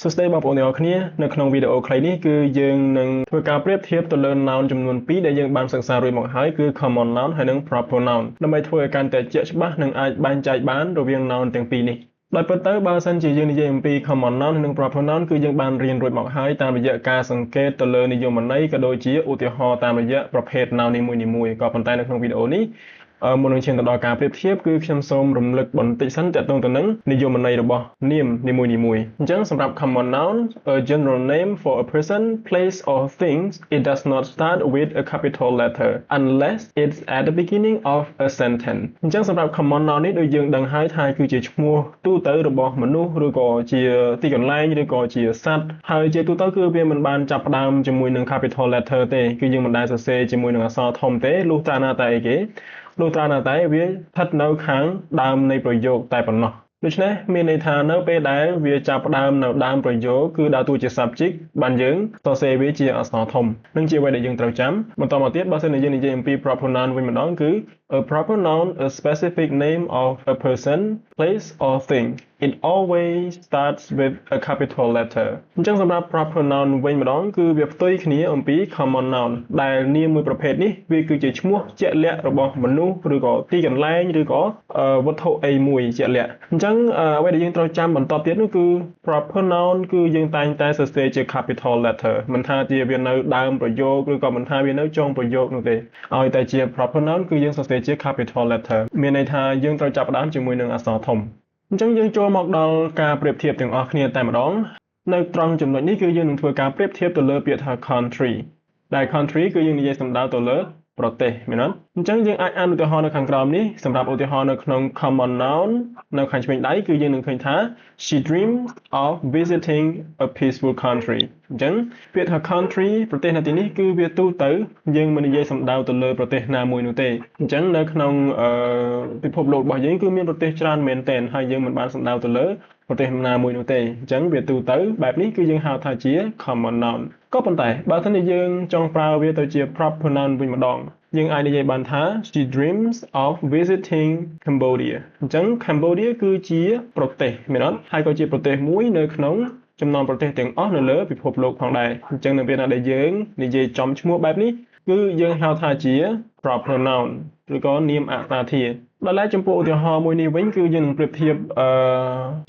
សួស្តីបងប្អូនទាំងអស់គ្នានៅក្នុងវីដេអូខ្លីនេះគឺយើងនឹងធ្វើការប្រៀបធៀបទៅលើ noun ចំនួនពីរដែលយើងបានសិក្សារួចមកហើយគឺ common noun ហើយនិង proper noun ដើម្បីធ្វើឲ្យកាន់តែជាក់ច្បាស់និងអាចបែងចែកបានរវាង noun ទាំងពីរនេះដោយពិតទៅបើសិនជាយើងនិយាយអំពី common noun និង proper noun គឺយើងបានរៀនរួចមកហើយតាមរយៈការសង្កេតទៅលើនិយមន័យក៏ដូចជាឧទាហរណ៍តាមរយៈប្រភេទ noun នីមួយៗក៏ប៉ុន្តែនៅក្នុងវីដេអូនេះមុននឹងឈានទៅដល់ការប្រៀបធៀបគឺខ្ញុំសូមរំលឹកបន្តិចសិនទាក់ទងទៅនឹងនិយមន័យរបស់នាមនីមួយៗអញ្ចឹងសម្រាប់ common noun, a general name for a person, place or things. It does not start with a capital letter unless it's at the beginning of a sentence. អញ្ចឹងសម្រាប់ common noun នេះដូចយើងដឹងហើយថាគឺជាឈ្មោះទូទៅរបស់មនុស្សឬក៏ជាទីកន្លែងឬក៏ជាសត្វហើយជាទូទៅគឺវាមិនបានចាប់ផ្ដើមជាមួយនឹង capital letter ទេគឺយើងមិនដែលសរសេរជាមួយនឹងអក្សរធំទេលុះត្រាណាតែអីគេលុះត្រាណាតែវាស្ថិតនៅខាងដើមនៃប្រយោគតែប៉ុណ្ណោះដូច្នេះមានន័យថានៅពេលដែលវាចាប់ផ្ដើមនៅដើមប្រយោគគឺដើរតួជា subject បានយើងសរសេរវាជាអក្សរធំនឹងជាអ្វីដែលយើងត្រូវចាំបន្តមកទៀតបើសិនជាយើងនិយាយអំពី proper noun វិញម្ដងគឺ a proper noun, a specific name of a person, place or thing. It always starts with a capital letter. អញ្ចឹងសម្រាប់ proper noun វិញម្ដងគឺវាផ្ទុយគ្នាអំពី common noun ដែលនាមមួយប្រភេទនេះវាគឺជាឈ្មោះជាក់លាក់របស់មនុស្សឬក៏ទីកន្លែងឬក៏វត្ថុអីមួយជាក់លាក់អញ្ចឹងអ្វីដែលយើងត្រូវចាំបន្តទៀតនោះគឺ proper noun គឺយើងតែងតែសរសេរជា capital letter មិនថាជាវានៅដើមប្រយោគឬក៏មិនថាវានៅចុងប្រយោគនោះទេឲ្យតែជា proper noun គឺយើងសរសេរជា capital letter មានន័យថាយើងត្រូវចាប់ផ្ដើមជាមួយនឹងអក្សរធំអញ្ចឹងយើងចូលមកដល់ការប្រៀបធៀបទាំងអស់គ្នាតែម្ដងនៅត្រង់ចំណុចនេះគឺយើងនឹងធ្វើការប្រៀបធៀបទៅលើពាក្យថា country ដែល country គឺយើងនិយាយសំដៅទៅលើប្រទេសមែនទេអញ្ចឹងយើងអាចអានឧទាហរណ៍នៅខាងក្រោមនេះសម្រាប់ឧទាហរណ៍នៅក្នុង common noun នៅខាងឆ្វេងដៃគឺយើងនឹងឃើញថា she dreams of visiting a peaceful country. អញ្ចឹងពាក្យថា country ប្រទេសនៅទីនេះគឺវាទូទៅយើងមិននិយាយសំដៅទៅលើប្រទេសណាមួយនោះទេអញ្ចឹងនៅក្នុងអឺពិភពលោករបស់យើងគឺមានប្រទេសច្រើនមែនទែនហើយយើងមិនបានសំដៅទៅលើប្រទេសណាមួយនោះទេអញ្ចឹងវាទូទៅបែបនេះគឺយើងហៅថាជា common noun ក៏ប៉ុន្តែបើសិនជាយើងចង់ប្រើវាទៅជា proper noun វិញម្ដងយើងអាចនិយាយបានថា she dreams of visiting Cambodia. អញ្ចឹង Cambodia គឺជាប្រទេសមែនអត់ហើយក៏ជាប្រទេសមួយនៅក្នុងចំណោមប្រទេសទាំងអស់នៅលើពិភពលោកផងដែរអញ្ចឹងនៅពេលណាដែលយើងនិយាយចំឈ្មោះបែបនេះគឺយើងហៅថាជា proper noun ឬក៏នាមអត្តាធាដោយឡែកចំពោះឧទាហរណ៍មួយនេះវិញគឺយើងនឹងប្រៀបធៀបអឺ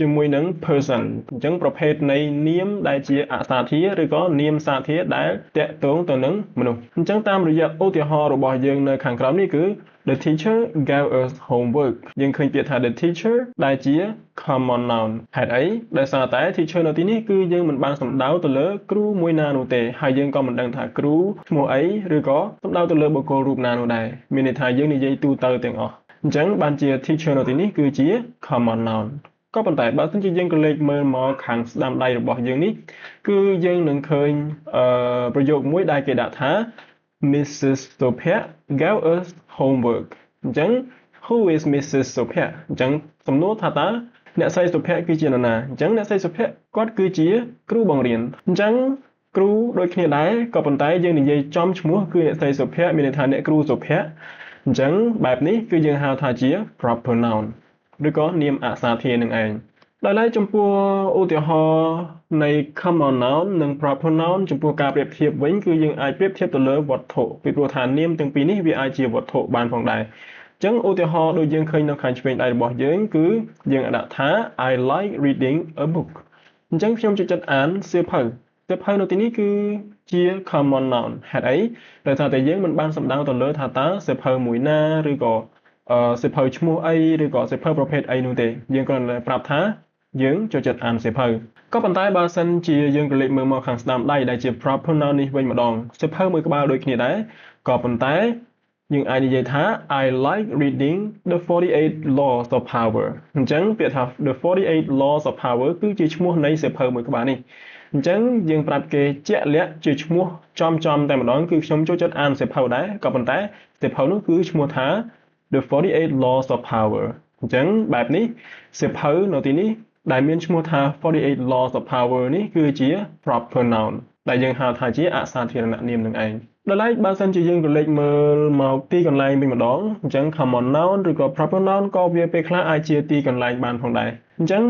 ជាមួយនឹង person អញ្ចឹងប្រភេទនៃនាមដែលជាអត្តាធាឬក៏នាមសាធាដែលតាក់ទងទៅនឹងមនុស្សអញ្ចឹងតាមរយៈឧទាហរណ៍របស់យើងនៅខាងក្រោមនេះគឺ The teacher gave us homework. យើងឃើញពាក្យថា the teacher ដែលជា common noun ហេតុអីដោយសារតែ teacher នៅទីនេះគឺយើងមិនបានសំដៅទៅលើគ្រូមួយណានោះទេហើយយើងក៏មិនដឹងថាគ្រូឈ្មោះអីឬក៏សំដៅទៅលើបុគ្គលរូបណានោះដែរមានន័យថាយើងនិយាយទូទៅទាំងអស់អញ្ចឹងបានជា teacher នៅទីនេះគឺជា common noun ក៏ប៉ុន្តែបើសិនជាយើងក្រឡេកមើលមកខាងស្ដាំដៃរបស់យើងនេះគឺយើងនឹងឃើញអឺប្រយោគមួយដែលគេដាក់ថា Mrs. Sophia gave us homework. អញ្ចឹង who is Mrs. Sophia? អញ្ចឹងសំណួរថាតើអ្នកស្រីសុភ័ក្រគឺជានរណាអញ្ចឹងអ្នកស្រីសុភ័ក្រគាត់គឺជាគ្រូបង្រៀនអញ្ចឹងគ្រូដូចគ្នាដែរក៏ប៉ុន្តែយើងនិយាយចំឈ្មោះគឺអ្នកស្រីសុភ័ក្រមានន័យថាអ្នកគ្រូសុភ័ក្រអញ្ចឹងបែបនេះគឺយើងហៅថាជា proper noun ឬក៏នាមអសាធានឹងឯងដោយឡែកចំពោះឧទាហរណ៍នៃ common noun និង proper noun ចំពោះការប្រៀបធៀបវិញគឺយើងអាចប្រៀបធៀបទៅលើវត្ថុពីព្រោះថានាមទាំងពីរនេះវាអាចជាវត្ថុបានផងដែរចឹងឧទាហរណ៍ដូចយើងឃើញនៅខាងឆ្វេងដៃរបស់យើងគឺយើងដាក់ថា I like reading a book. អញ្ចឹងខ្ញុំចូលចិត្តអានសៀវភៅសៀវភៅនៅទីនេះគឺជា common noun ហេតុអីដោយសារតែយើងមិនបានសំដៅទៅលើថាតើសៀវភៅមួយណាឬក៏សៀវភៅឈ្មោះអីឬក៏សៀវភៅប្រភេទអីនោះទេយើងគ្រាន់តែប្រាប់ថាយើងចូលចិត្តអានសៀវភៅក៏ប៉ុន្តែបើសិនជាយើងក្រឡេកមើលមកខាងស្ដាំដៃដែលជា proper noun នេះវិញម្ដងសៀវភៅមួយក្បាលដូចគ្នាដែរក៏ប៉ុន្តែយើងអាចនិយាយថា I like reading The 48 Laws of Power. អញ្ចឹងពាក្យថា The 48 Laws of Power គឺជាឈ្មោះនៃសៀវភៅមួយក្បាលនេះអញ្ចឹងយើងប្រាប់គេជាក់លាក់ជាឈ្មោះចំចំតែម្ដងគឺខ្ញុំចូលចិត្តអានសៀវភៅដែរក៏ប៉ុន្តែសៀវភៅនោះគឺឈ្មោះថា The 48 Laws of Power. អញ្ចឹងបែបនេះសៀវភៅនៅទីនេះដែលមានឈ្មោះថា 48 Laws of Power នេះគឺជា proper noun ដែលយើងហៅថាជាអសាធារណនាមនឹងឯង។ ដោយឡែកបើសិនជាយើងក្រឡេកមើលមកទីកន្លែងវិញម្ដងអញ្ចឹង common noun ឬក៏ proper noun ក៏វាពេលខ្លះអាចជាទីកន្លែងបានផងដែរអញ្ចឹង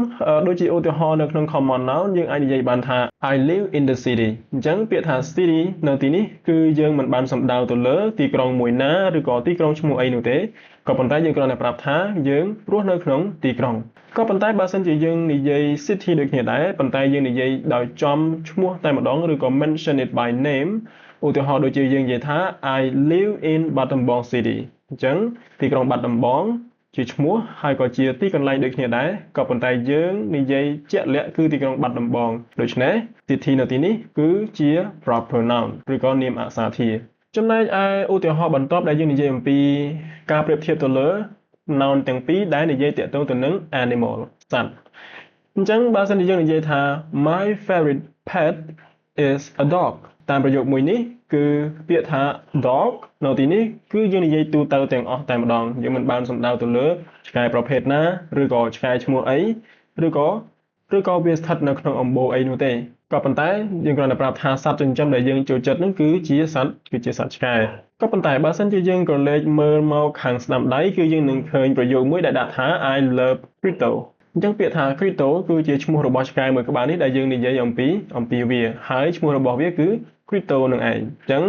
ដូចជាឧទាហរណ៍នៅក្នុង common noun យើងអាចនិយាយបានថា I live in the city អញ្ចឹងពាក្យថា city នៅទីនេះគឺយើងមិនបានសំដៅទៅលើទីក្រុងមួយណាឬក៏ទីក្រុងឈ្មោះអីនោះទេក៏ប៉ុន្តែយើងគ្រាន់តែប្រាប់ថាយើងរស់នៅក្នុងទីក្រុងក៏ប៉ុន្តែបើសិនជាយើងនិយាយ city ដូចគ្នាដែរប៉ុន្តែយើងនិយាយដោយចំឈ្មោះតែម្ដងឬក៏ mention it by name ឧទាហរណ៍ដូចជាយើងនិយាយថា I live in Battambang City អញ្ចឹងទីក្រុងបាត់ដំបងជាឈ្មោះហើយក៏ជាទីកន្លែងដូចគ្នាដែរក៏ប៉ុន្តែយើងនិយាយជាក់លាក់គឺទីក្រុងបាត់ដំបងដូច្នេះ city នៅទីនេះគឺជា proper noun ឬក៏នាមអសាធារចំណែកឯឧទាហរណ៍បន្ទាប់ដែលយើងនិយាយអំពីការប្រៀបធៀបទៅលើ noun ទាំងពីរដែលនិយាយទាក់ទងទៅនឹង animal សត្វអញ្ចឹងបើសិនជាយើងនិយាយថា my favorite pet is a dog តាមប្រយោគមួយនេះគឺពាក្យថា dog នៅទីនេះគឺយើងនិយាយទូទៅទាំងអស់តែម្ដងយើងមិនបានសំដៅទៅលើឆ្កែប្រភេទណាឬក៏ឆ្កែឈ្មោះអីឬក៏វាស្ថិតនៅក្នុងអំបូរអីនោះទេក៏ប៉ុន្តែយើងគ្រាន់តែប្រាប់ថាសត្វចិញ្ចឹមដែលយើងចូលចិត្តនោះគឺជាសត្វឆ្កែក៏ប៉ុន្តែបើសិនជាយើងក្រឡេកមើលមកខាងស្ដាំដៃគឺយើងនឹងឃើញប្រយោគមួយដែលដាក់ថា I love Crypto អញ្ចឹងពាក្យថា Crypto គឺជាឈ្មោះរបស់ឆ្កែមួយក្បាលនេះដែលយើងនិយាយអំពីវាហើយឈ្មោះរបស់វាគឺ Crypto នឹងឯងអញ្ចឹង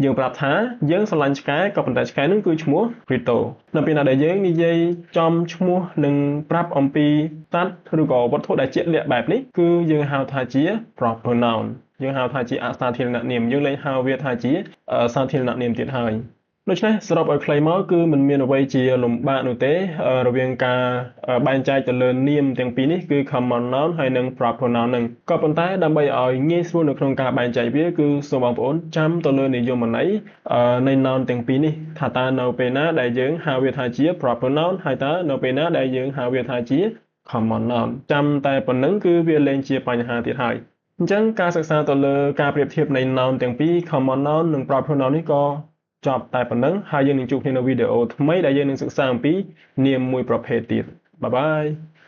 យើងប្រាប់ថាយើងស្រឡាញ់ឆ្កែក៏ប៉ុន្តែឆ្កែនឹងគឺឈ្មោះ Crypto នៅពេលណាដែលយើងនិយាយចំឈ្មោះនិងប្រាប់អំពីសត្វឬក៏វត្ថុដែលជាក់លាក់បែបនេះគឺយើងហៅថាជា proper noun យើងហៅថាជាអសាធារណនាមយើងលែងហៅវាថាជាសាធារណនាមទៀតហើយដូច្នេះសរុបឲ្យខ្លីមកគឺមិនមានអ្វីជាលំបាកនោះទេរវាងការបែងចែកទៅលើនាមទាំងពីរនេះគឺ common noun ហើយនិង proper noun នឹងក៏ប៉ុន្តែដើម្បីឲ្យងាយស្រួលនៅក្នុងការបែងចែកវាគឺសូមបងប្អូនចាំទៅលើនិយមន័យនៃ noun ទាំងពីរនេះថាតើនៅពេលណាដែលយើងហៅវាថាជា proper noun ហើយតើនៅពេលណាដែលយើងហៅវាថាជា common noun ចាំតែប៉ុណ្ណឹងគឺវាលែងជាបញ្ហាទៀតហើយអញ្ចឹងការសិក្សាទៅលើការប្រៀបធៀបនៃ noun ទាំងពីរ common noun និង proper noun នេះក៏ចប់តែប៉ុណ្ណឹងហើយយើងនឹងជួបគ្នានៅវីដេអូថ្មីដែលយើងនឹងសិក្សាអំពីនាមមួយប្រភេទទៀតបាយបាយ។